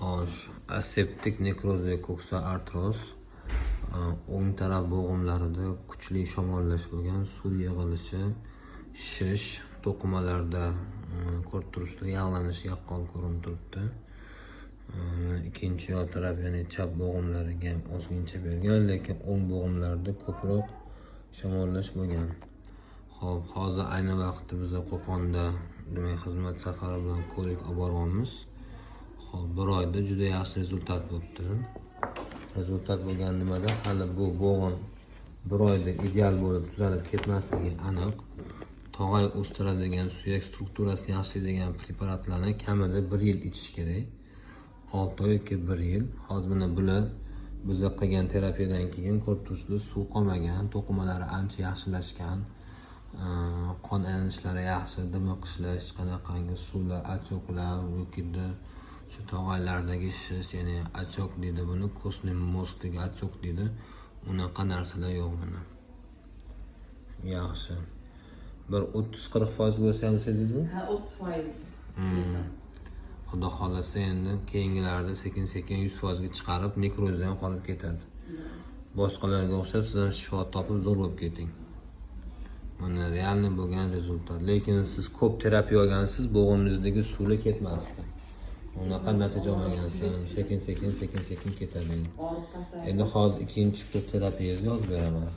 Xo'sh, aseptik nekrozli koksartroz. O'ng taraf bo'g'imlarida kuchli shamollash bo'lgan, suv yig'ilishi, shish, to'qimalarda ko'rib turibsizlar, yog'lanish yaqqol ko'rinib turibdi. Ikkinchi yon taraf, ya'ni chap bo'g'imlariga ham ozgincha bergan, lekin o'ng bo'g'imlarda ko'proq shamollash bo'lgan. Xo'p, hozir ayni vaqtda biz Qo'qonda, demak, xizmat safari bilan ko'rik olib boryapmiz. Xo'p, bir oyda juda yaxshi результат bo'libdi. Результат bo'lgani nimada? Hali bu bo'g'im bir oyda ideal bo'lib tuzalib ketmasligi aniq. Tog'ay o'stiradigan, suyak strukturasini yaxshilaydigan preparatlarni kamida bir yil ichish kerak. 6 oy yoki bir yil. Hozir mana bular biza qilgan terapiyadan keyin ko'rib turibsizlar, suv qolmagan, to'qimalari ancha yaxshilashgan. Qon aylanishlari yaxshi, dimiqishlar, hech qanaqangi suvlar, отёк lar yokida shu tog'aylardagi shish, ya'ni отёк deydi buni, костный мозг dagi отёк deydi. Unaqa narsalar yo'q mana. Yaxshi. Bir 30-40% bo'lsa ham sezdingizmi? Ha, 30% sezdim. Xudo xohlasa, endi keyingilarda sekin sekin 100% ga chiqarib, nekroz ham qolib ketadi. Boshqalarga o'xshab siz ham shifo topib, zo'r bo'lib keting. Mana реальный bo'lgan результат. Lekin siz ko'p terapiya olgansiz, bo'g'ingizdagi suvlar ketmasdi. Unaqa natija olmagansiz. Sekin sekin, sekin sekin ketadi endi. Og'riq pasaydi. Endi hozir ikkinchi kurs terapiyangizni yozib beraman.